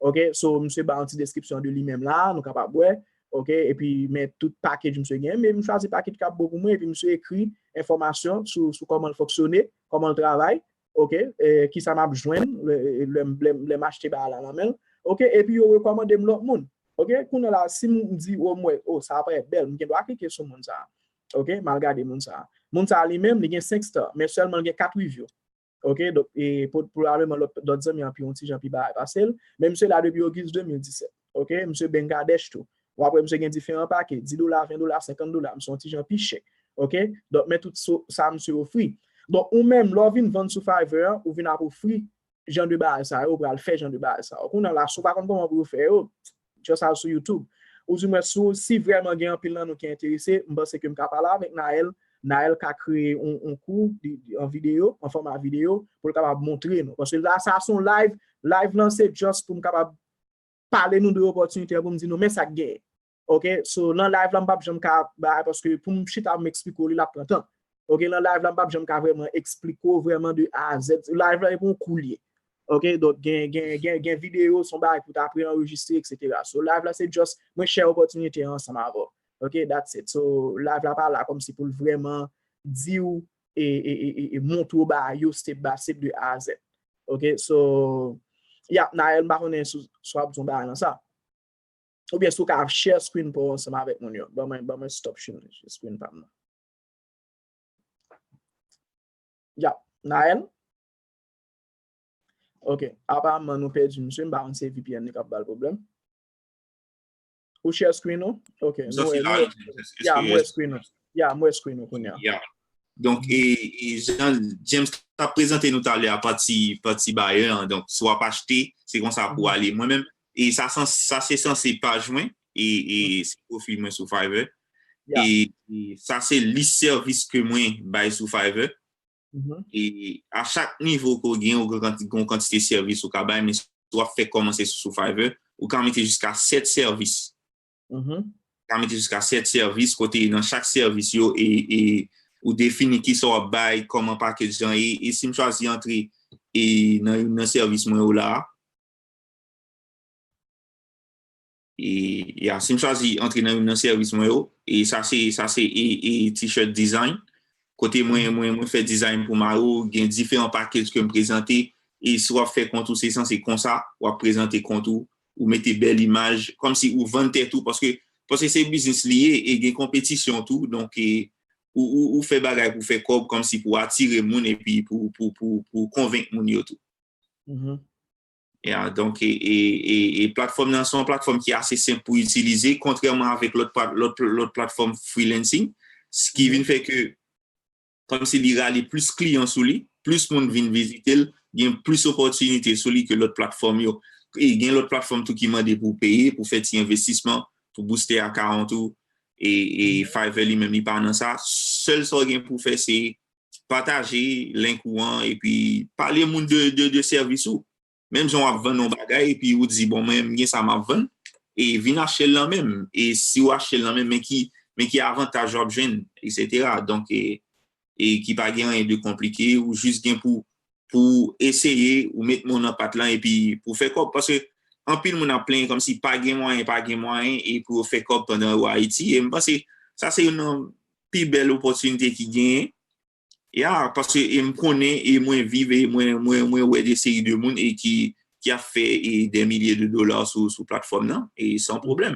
Ok, so misye bay yon ti deskripsyon de li menm la, nou kapab wè. Ok, epi men tout package misye gen, men m chwazi package k ap bon pou mwen, epi misye ekri enfòmasyon sou, sou kòman l fonksyone, kòman l travay, ok, e, kisa m ap jwenn lè, lè, lè, lè m achte bagay la nan men l, ok, epi yo rekòmande m lòt moun. Ok, kounye a la, si m di, o, m wè, o, sa parèt bèl, m gen dwa klike sou moun sa. Ok, m al gade moun sa. Moun sa li menm, li gen senk star, men sèlman l gen kat review. Ok, donk, e, po- pwobableman lòt lòt zanmi an pi yon ti jan pi bagay pase l, men misye la depi Ogis de mil disèt. Ok, misye Bangladesh tou. W ap wè misye gen diferan pake, dis dola, ven dola, senkant dola, misye yon ti jan pi chè. Ok, donk, men tout so- sa misye ofri. Donk, ou menm, lè w vin vann sou Fiverr an, ou vin ap ofri jan de bagay sa yo, ou pral fè jan de bagay sa yo. Kounye a la, si w pa konn kòman pou w fè yo, just al sou YouTube. Ou di mwen, si, si vrèman gen anpil nan nou ki enterese, m panse ke m ka pale avèk Naël. Naël ka kreye yon, yon kou di- di- an videyo, an fòma videyo, pou l kapab montre nou. Paske la, sa se yon live, Live lan se just pou m kapab pale nou de opòtinite an, pou m di nou men sa k genyen. Ok, so nan live la m p ap janm ka bay, paske pou m chita pou m eksplike w li, l ap pran tan. Ok, nan live la m p ap janm ka vrèman eksplike w vrèman de A a Z. Live la e pou yon kou l ye. Ok, donk gen, gen, gen, gen videyo, se yon bagay pou ta pre-anrejistre, et cetera. So live la se just mwen share opòtinite an ansanm avè w. Ok, that's it. So live la pa la kòmsi pou l vrèman di w e, e, e, e, e montre w bagay yo step by step de A a Z. Ok, so, yap, Nael, m pa konnen si, si w ap di yon bagay nan sa. Oubyen si w ka share screen pa w ansanm avèk moun yo. Ban mwen, ban mwen stop share screen pa m nan. Yap, Nael? Ok, aparamman nou pèdi misye, m pa konn si se V P N li k ap ba l pwoblèm. Ou share screen ou? Ok, nou wè, nou wè. Ya, m wè screen ou. Ya, m wè screen ou kounye a. Ya. Donk, e, e jan James t ap prezante nou talè a pati, pati bayè an. Donk, si w ap achte, se konsa pou ale. Mwen menm, e sa, sa se sanse paj mwen, e, e se pwofil mwen sou Fiverr. E, e sa se lis sèvis ke mwen bay sou Fiverr. E a chak nivo ke w gen, ou gen kanti-, gen yon kantite sèvis ou ka bay, men si w ap fè kòmanse sou Fiverr, ou ka mete jiska sèt sèvis. Ou ka mete jiska sèt sèvis, kote nan chak sèvis yo, e, e ou defini kisa w ap bay, kòman package lan ye, e si m chwazi antre e nan youn nan sèvis mwen yo la a, e, ya, si m chwazi antre nan youn nan sèvis mwen yo, e sa se, sa se e, e t-shirt design. Kote mwen, mwen, mwen fè design pou mayo, gen diferan package ke m prezante, e si w ap fè kont ou, se sanse konsa, w ap prezante kont ou, ou mete bèl imaj, kòmsi ou vann tèt ou, paske, paske se biznis li ye, e gen konpetisyon tou, donk, e, ou, ou, ou fè bagay pou fè kòb, kòmsi pou atire moun, epi pou, pou, pou, pou konvenk moun yo tou. Ya, donk, e, e, e, e platfòm nan se yon platfòm ki ase senp pou itilize, kontrèman avèk lòt plat-, lòt, lòt platfòm freelancing, s-, ki vin fè ke, kòmsi li rale plis kliyan sou li, plis moun vin vizite l, gen plis opòtinite sou li ke lòt platfòm yo. E gen lòt platfòm tou ki mande pou w peye, pou fè ti envestisman, pou booste account ou, e, e Fiverr li menm li pa nan sa. Sèl sa w gen pou w fè, se pataje link ou an, epi pale moun de, de, de sèvis ou. Menm jan w ap vann yon bagay, epi ou di, "Bon, mwen, m gen sa m ap vann," e vin achte l lan menm. E si w achte l lan menm, men ki, men ki avantaj w ap jwenn, et cetera. Donk, e, e ki pa gen anyen de konplike, ou jis gen pou, pou eseye, ou met men w nan pat lan, epi pou fè kòb. Paske anpil moun ap plenyen kòmsi pa gen mwayen, pa gen mwayen, e pou yo fè kòb pandan yo Ayiti. E m panse sa se youn nan pi bèl opòtinite ki genyen. Ya, paske e m konnen, e mwen viv, e mwen, mwen, mwen wè de seri de moun e ki, ki ap fè, e, dè milye de dola sou, sou platfòm nan, e san pwoblèm.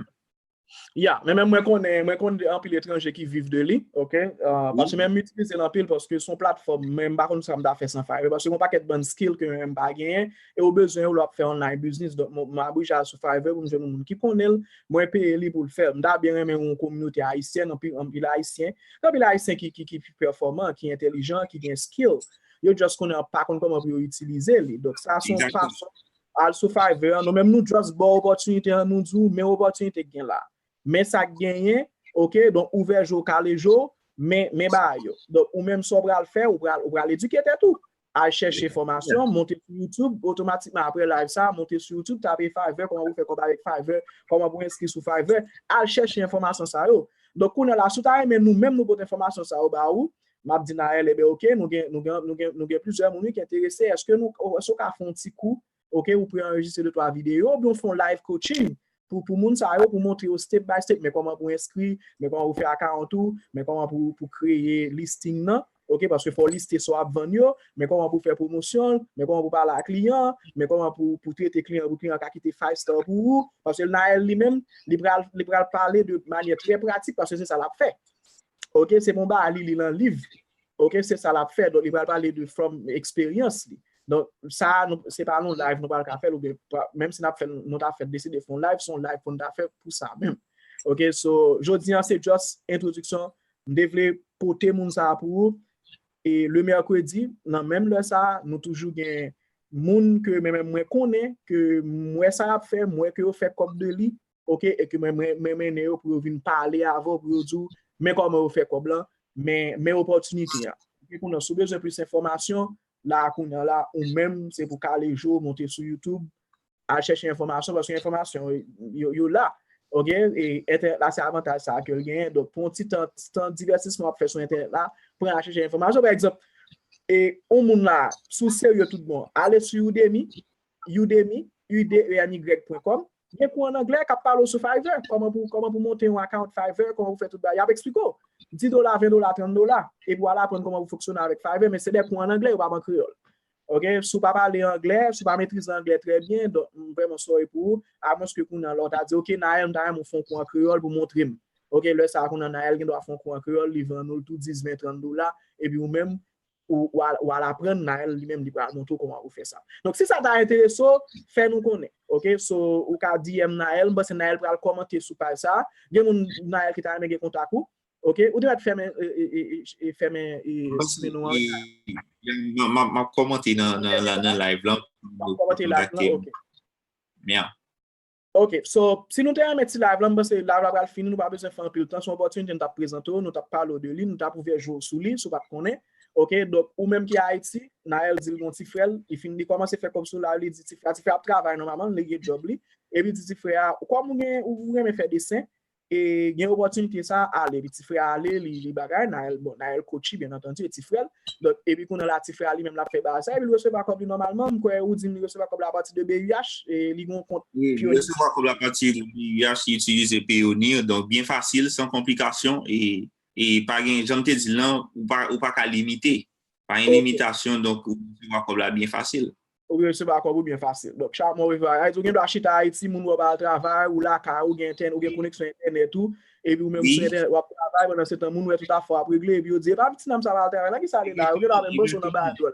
Ya, men menm mwen konnen, mwen konnen anpil etranje ki viv de li, ok? Ah, paske menm m itilize l anpil paske se yon platfòm, men m pa konn sa m ta fè san Fiverr, paske gen yon pakèt bann skill ke menm m pa genyen, e ou bezwen yo lè w ap fè online business, donk m, m oblije al sou Fiverr pou m jwenn yon moun ki konnen l, mwen peye li pou l fè l. M ta byen renmen yon kominote ayisyèn, anpil, anpil ayisyen, gen anpil ayisyen ki, ki, ki pi pèfòman, ki entèlijan, ki gen skill. Yo just konnen pa konn kòman pou yo itilize li. Donk, sa se yon fason. Al sou Fiverr an, nou menm nou just ba w opòtinite an, nou di w, men opòtinite k gen la. Men sa k genyen, ok? Donk, ouvè je w, kale je w, men, men bagay yo. Donk, ou menm sa w pral fè, ou pral, ou pral edike tèt ou. Al chèche enfòmasyon, monte sou YouTube, otomatikman apre live sa, monte sou YouTube, tape Fiverr, kòman pou fè kòb avèk Fiverr, kòman pou enskri sou Fiverr, al chèche enfòmasyon sa yo. Donk, kounye a la, si w ta renmen nou menm nou pote enfòmasyon sa yo ba ou, m ap di Nael, ebyen, ok, nou gen, nou gen, nou gen, nou gen plizyè moun, wi, ki enterese, èske nou, èske w ka fè yon ti kou, ok, ou pre-anrejistre de twa videyo, oubyen w fè yon live coaching, pou, pou moun sa yo, pou montre yo step by step, men kòman pou enskri, men kòman pou fè account ou, men kòman pou, pou kreye listing nan, ok, paske fò w liste sa w ap vann yo, men kòman pou fè pwomosyon, men kòman pou pale a kliyan, men kòman pou, pou trete kliyan, pou kliyan ka kite five star pou ou, paske Nael li menm, li pral, li pral pale de manyè trè pratik, paske se sa l ap fè. Ok, se pa yon bagay li li lan liv. Ok, se sa l ap fè. Donk, li pral pale de from eksperyans li. Donk, sa, nou, se pa yon live nou pral ka fè l, oubyen, pa, menm si n ap fè l, nou ta fè deside fè yon live, se yon live pou n ta fè pou sa menm. Ok, so, jodi a, se just entwodiksyon. M te vle pote moun sa a pou ou. E le mèkredi, nan menm lè sa a, nou toujou gen moun ke mwen menm mwen konnen, ke m wè sa y ap fè, m wè ke yo fè kòb de li, ok, e ke mwen, mwen, mwen mennen yo pou yo vin pale avè w, pou yo di w, men kòman yo fè kòb lan, men, men opòtinite an. Ok, kounye a, si w bezwen plis enfòmasyon, la kounye a la, ou menm, se pou kale je w, monte sou YouTube, al chèche enfòmasyon, paske enfòmasyon yo, yo la. Ok? E entènèt la, se avantaj sa ke l genyen. Donk, pou yon ti tan, ti tan divètisman w ap fè sou entènèt la, pran al chèche enfòmasyon. Pa egzanp, e yon moun la, si w serye tout bon, ale sou Udemy, Udemy, U D E M Y point com, gen kou an anglè k ap pale w sou Fiverr, kòman pou, kòman pou monte yon account Fiverr, kòman pou fè tout bagay, y ap eksplike w. Dis dola, ven dola, trant dola, epi w al aprann kòman pou fonksyone avèk Fiverr, men se de kou an anglè, yo pa an kreyòl. Ok, si w pa pale anglè, si w pa metrize anglè trè byen, donk, m vrèman sorry pou ou, amwenske kounye a la w ta di, ok, Naël, m ta renmen w fè yon kou an kreyòl pou montre m. Ok, lè sa a kounye a Naël gen dwa fè yon kou an kreyòl, li vann ou l tou dis, ven, trant dola, epi ou menm, ou, ou al, ou al aprann, Naël li menm li pral montre w kòman pou fè sa. Donk, si sa ta enterese w, fè nou konnen. Ok, so, ou ka D M Naël, m panse Naël pral kòmante sou paj sa a. Gen moun, Naël, ki ta renmen gen kontak ou. Ok, ou te mèt fèmen, e, e, e, e, e, fèmen, e, simen nou an. M ap kòmante nan, nan, nan, nan live lan. M ap kòmante live lan, ok. Yeah. Ok, so, si nou te renmen ti live lan, m panse live la pral fini, nou pa bezwen fè anpil tan, se yon opòtinite nou t ap prezante w, nou t ap pale w de li, nou t ap ouvè je w sou li, si w pa t konnen. Ok, donk, ou menm ki Ayiti, Naël di l gen yon ti frè l, li fin, li kòmanse fè kòb sou live, li di ti frè, ti frè ap travay nòmalman, li gen djòb li, epi di ti frè a, kòm ou gen, ou renmen fè desen, e gen opòtinite sa, ale, epi ti frè a ale, li, li bagay, Naël, bon, Naël coach li, byen antandi, e ti frè l. Donk, epi kounye a la, ti frè a li menm l ap fè bagay sa, epi l resevwa kòb li nòmalman, m kwè ou di m li resevwa kòb la apati de B U H, e li gen yon kont Payoneer. Wi, li resevwa kòb la apati de B U H, li itilize Payoneer, donk byen fasil, san konplikasyon, e, e pa gen, jan m te di l lan, ou pa, ou pa ka limite. Pa gen limitasyon, donk ou resevwa kòb la byen fasil. Ou resevwa kòb ou byen fasil. Donk, chak mwa ou resevwa, ou gen dwa chita Ayiti, moun wè w pa al travay, ou lakay ou, gen entènèt, ou gen koneksyon entènèt ou, epi ou menm sou entènèt, w ap travay, pandan se tan, moun wè tout afè w ap regle, epi yo di, "E pa ti nonm sa pa al travay, nan ki sa li la?" Ou gen dwa menm panse w nan bagay dwòl.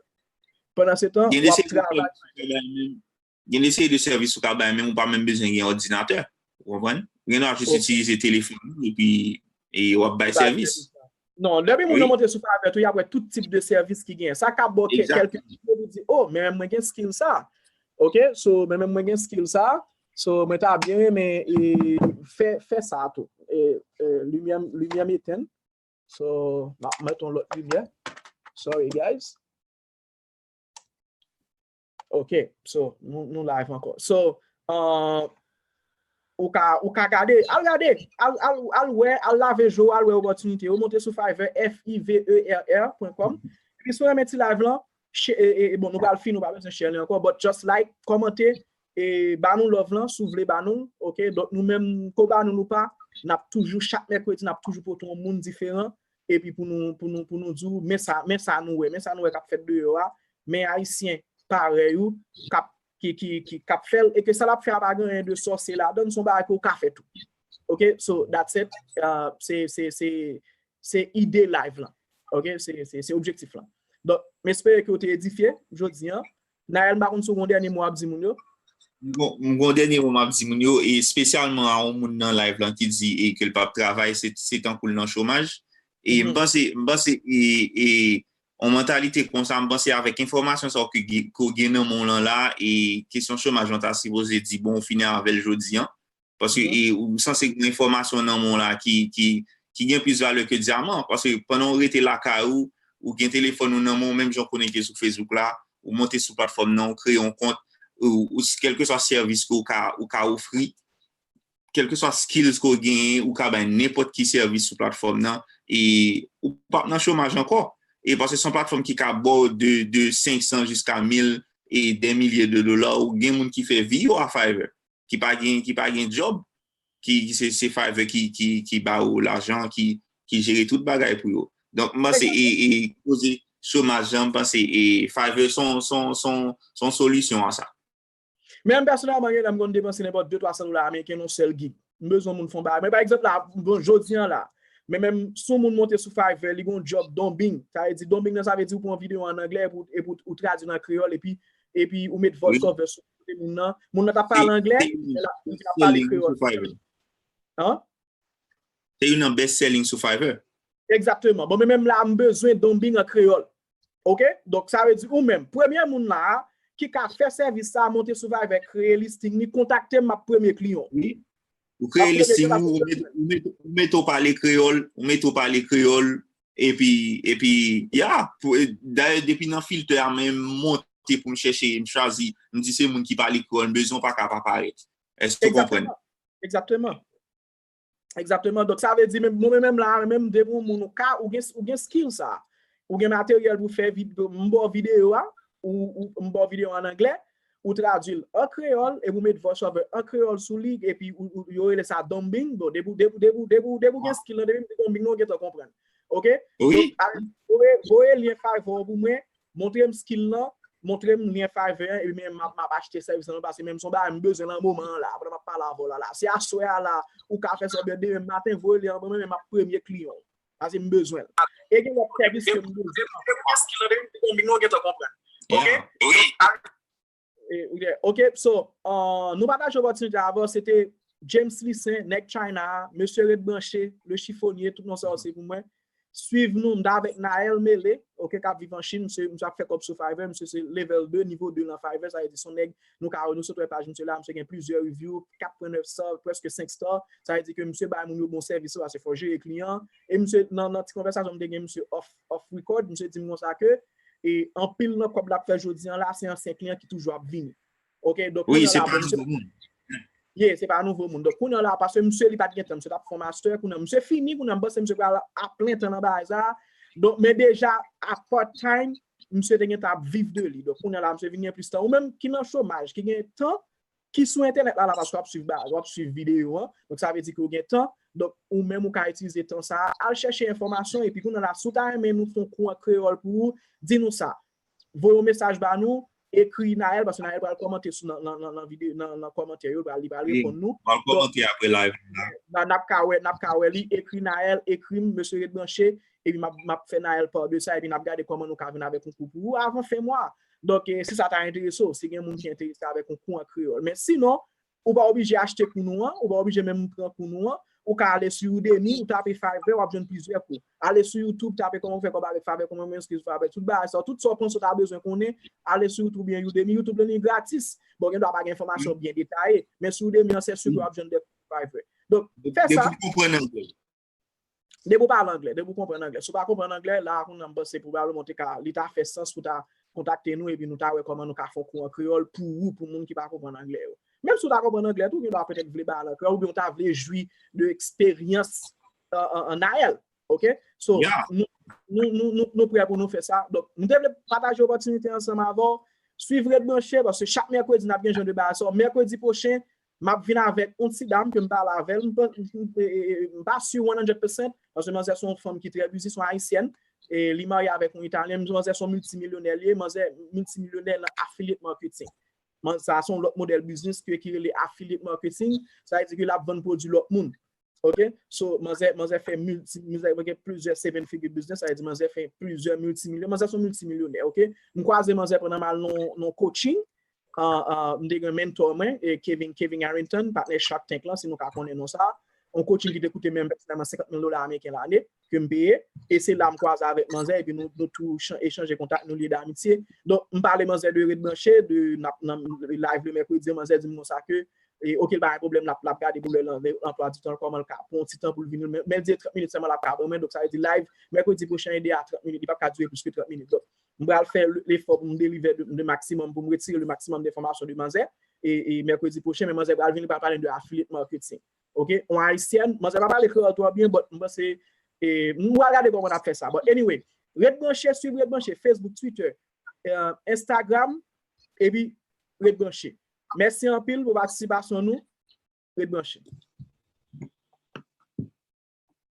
Pandan se tan, w ap travay. Gen de seri de sèvis ou ka bay, men ou pa menm bezwen gen òdinatè. Ou konprann? Ou gen dwa jis itilize telefòn ou, epi, e w ap bay sèvis. Non, depi moun nan monte sou Fiverr tou, y ap wè tout tip de sèvis ki genyen. Sa ka ba w kèlke ide, ou di, "Oh, men menm mwen gen skill sa." Ok, so, men menm mwen gen skill sa. So, mwen ta byen renmen, e, fè, fè sa tou. E, e, limyè, limyè m etenn. So, m ap mete yon lòt limyè. Sorry, guys. Ok, so, nou, nou live ankò. So, uh, ou ka, ou ka gade, al gade, al, al, al wè, al lave je w, al wè opòtinite yo, monte sou Fiverr, F I V E R R point com. Epi si w renmen ti live lan, e, e, bon, nou pral fini, nou pa bezwen share li ankò, but just like, kòmante, e ba nou love lan, si w vle ba nou l, ok? Donk, nou menm, ke w ba nou l ou pa, n ap toujou, chak mèkredi, n ap toujou pote yon moun diferan, epi pou nou, pou nou, pou nou di w, men sa, men sa nou wè, men sa nou wè k ap fèt deyò a, men Ayisyen parèy ou, k ap, ki, ki, ki, k ap fè l, e ke sa l ap fè a pa gen anyen de sòsye ladan l, se yon bagay ke w ka fè tou. Ok, so that's it. Uh, se, se, se, se ide live lan. Ok, se, se, se objektif lan. Donk, m espere ke w te edifye jodi an. Naël, m pa konn si w gen yon dènye mo ap di moun yo. Bon, m gen yon dènye mo m ap di moun yo, e espesyalman a yon moun nan live lan ki di e ke l p ap travay, se, se tankou l nan chomaj. E m panse, m panse, e, e, yon mantalite konsa, m panse avèk enfòmasyon sa yo ke, ke w gen nan men w lan la, e kesyon chomaj lan ta sipoze di, bon, ou fini avè l jodi an. Paske, e, ou sanse gen enfòmasyon nan men w la ki, ki, ki gen plis valè ke dyaman. Paske pandan w rete lakay ou, ou gen telefòn ou nan men w, menm jan w konekte sou Facebook la, ou monte sou platfòm nan, ou kreye yon kont, ou, ou kèlkeswa sèvis ke w ka, ou ka ofri, kèlkeswa skills ke w genyen, ou ka bay nenpòt ki sèvis sou platfòm nan, e ou p ap nan chomaj ankò. E paske se yon platfòm ki ka ba w de, de senk san jiska mil e dè milye de dola, ou gen moun ki fè vi yo a Fiverr, ki pa gen, ki pa gen djòb, ki, ki se, se Fiverr ki, ki, ki ba yo lajan, ki, ki jere tout bagay pou yo. Donk, m panse, e, e, koze chomaj lan, m panse, e, Fiverr se yon, se yon, se yon, se yon solisyon a sa. Men m pèsonèlman, gen lè m konn depanse nenpòt de twa san dola ameriken nan yon sèl gig. M bezwen moun fè yon bagay. Men pa egzanp la, bon, jodi an la, men menm si yon moun monte sou Fiverr, li gen yon djòb dubbing. Sa vle di dubbing nan, sa vle di ou pran videyo an anglè epi, epi ou tradui l an kreyòl, epi, epi ou met voice over sou kote moun nan. Moun nan t ap pale anglè, men l ap, li ap pale kreyòl. An? Se youn nan best selling sou Fiverr. Egzakteman. Bon, men menm la, m bezwen dubbing an kreyòl. Ok? Donk, sa vle di ou menm, premye moun la a, ki ka fè sèvis sa a, monte sou Fiverr, kreye listing li, kontakte m, m ap premye kliyan w. Wi. Ou kreye listing ou, ou mete, ou mete, ou mete w pale kreyòl, ou mete w pale kreyòl, Epi, epi, ya, pou, dayè, depi nan filtè a, men m monte pou m chèche, m chwazi, m di se moun ki pale kreyòl, m bezwen w pa ka pa parèt. Èske w konprann? Egzakteman. Egzakteman. Donk, sa vle di, mwen menm la, menm depi yon moun ou ka, ou gen, ou gen skill sa. Ou gen materyèl pou fè videyo, m ba w videyo a, ou, ou m ba w videyo an anglè, ou tradui l an kreyòl, epi ou met voice over an kreyòl sou li, epi ou, ou, yo rele sa dubbing. Bon, depi, depi, depi, depi, depi ou gen skill lan, depi m di dubbing, nou gentan konprann. Ok? Wi. Donk, voye, voye lyen Fiverr pou mwen, montre m skill lan, montre m lyen Fiverr an, epi men m ap, m ap achte sèvis lan, paske menm se yon bagay m bezwen nan moman an la, pandan m ap pale avè w la, la. Si aswè a la, ou ka fè sa, oubyen demen maten, voye li anba mwen, men m ap premye kliyan w. Paske m bezwen l. E gen lòt sèvis ke m bezwen. Depi ou gen skill lan, depi m di dubbing, nou gentan konprann. Ok? Wi. E, ok, ok, so, uh, nou pataje opòtinite avè w, se te James Lissaint, nèg China a, mesye Red Branche, le chiffonnier, tout non sa yo se pou mwen. Swiv nou, m t avèk Naël Mele, ok, k ap viv an Chin, misye, misye ap fè kòb sou Fiverr, misye se level de, nivo de nan Fiverr, sa vle di se yon nèg, nou ka wè, nou sot wè paj misye la, misye gen plizyè review, kat pwen nèf star, prèske senk star, sa vle di ke misye bay moun yo bon sèvis, se fò jere kliyan, e misye, nan, nan ti konvèsasyon m te gen misye off, off record, misye di m konsa ke, e anpil nan kòb l ap fè jodi an la, se ansyen kliyan ki toujou ap vini. Ok, donk, Wi, se pa nouvo moun. Yeah, se pa nouvo moun. Donk, kounye an la, paske misye li pa t gen tan, misye t ap fè yon master, kounye an, misye fini, kounye an, m panse misye pral ap plen tan nan bagay sa. Donk, men deja, a part time, misye te gen tan ap viv de li. Donk, kounye an la, misye vin gen plis tan. Ou menm ki nan chomaj, ki gen tan, ki sou entènèt la, la, paske w ap swiv bagay, w ap swiv videyo an. Donk, sa vle di ke w gen tan. Donk, ou menm ou ka itilize tan sa a, al chèche enfòmasyon, epi kounye an la, si w ta renmen nou fè yon kou an kreyòl pou ou, di nou sa. Voye yon mesaj ba nou, ekri Naël, paske Naël pral kòmante sou nan, nan, nan, nan videyo, nan, nan kòmantè yo, pral, li pral reponn nou. Pral kòmante apre live la. N ap ka wè, n ap ka wè li, ekri Naël, ekri m, mesye Red Branche, epi m ap, m ap fè Naël part de sa, epi n ap gade kòman nou ka vin avèk yon kou pou ou avan fen mwa. Donk, eh, si sa ta enterese w, si gen moun ki enterese avèk yon kou an kreyòl. Men sinon, ou pa oblije achte kou nou an, ou pa oblije menm pran kou nou an, ou ka ale sou Udemy, ou tape Fiverr, w ap jwenn plizyè kou. Ale sou YouTube, tape kòman fè kòb avèk Fiverr, kòman mwen enskri sou Fiverr, tout bagay sa, tout sa w panse w ta bezwen konnen, ale sou YouTube oubyen Udemy, YouTube lan li gratis. Bon, gen dwa pa gen enfòmasyon byen detaye, men sou Udemy an, se si ke w ap jwenn de kou Fiverr. Donk, fè sa. Depi w konprann anglè. Depi w pale anglè, depi w konprann anglè. Si w pa konprann anglè, la, kounye a m panse pwobableman w te ka, li ta fè sans pou w ta kontakte nou, epi nou ta wè kòman nou ka fè yon kou an kreyòl pou ou, pou moun ki pa konprann anglè yo. Menm si w ta konprann anglè tou, gen dwa petèt vle bay anglè, oubyen w ta vle jwi de eksperyans an, an, an Naël. Ok? So, nou, nou, nou, nou, nou prè pou nou fè sa. Donk, m te vle pataje opòtinite ansanm avè w. Swiv Red Branche, paske chak mèkredi, n ap gen jan de bagay sa. Mèkredi pwochen, m ap vin avèk yon ti dam ke m pale avè l. M pa, m, m, m, m pa si one hundred percent, paske manzè se yon fanm ki trè busy, se yon ayisyèn. E li marye avèk yon Italyen. Manzè se yon miltimilyonè li ye, manzè miltimilyonè nan affiliate marketing. Man, sa se yon lòt modèl biznis ke, ki rele affiliate marketing. Sa vle di ke l ap vann pwodui lòt moun. Ok? So, manzè, manzè fè milti, manzè gen plizyè seven figure business, sa vle di manzè fè plizyè miltimilyon, manzè se yon miltimilyonè, ok? M kwaze manzè pandan m al nan, nan coaching, uh, uh, m te gen mentor mwen, e Kevin, Kevin Harrington, patnè Shark Tank lan, si nou ka konnen non sa. Yon coaching ki te koute mwen pèsonèlman senkant mil dola ameriken lane, ke m peye, e se la m kwaze avèk manzè, epi nou, nou tou chan-, echanje kontak, nou lye damitye. Donk, m pale manzè de Red Branche, de, n ap nan live le mèkredi, manzè di m konsa ke, e, ok, l pa gen pwoblèm, l ap, l ap gade pou lè l anplwa di tan, kòman l ka pran yon ti tan pou l vini, men, men l di trant minit sèlman l ap ka ban mwen, donk sa vle di live mèkredi pwochen, ede a trant minit, li p ap ka dire plis ke trant minit. Donk, m pral fè le, lefò pou m deliver de, de maksimòm, pou m retire le maksimòm de enfòmasyon de manzè, e, e mèkredi pwochen, men manzè pral vini, pral pale de affiliate marketing. Ok? Yon ayisyèn, manzè pa pale kreyòl twò byen, but m panse, e, m pral gade kòman n ap fè sa. But anyway, ret branche, swiv Ret Branche, Facebook, Twitter, eh, Instagram, epi ret branche. Mèsi anpil pou patisipasyon nou. Ret branche.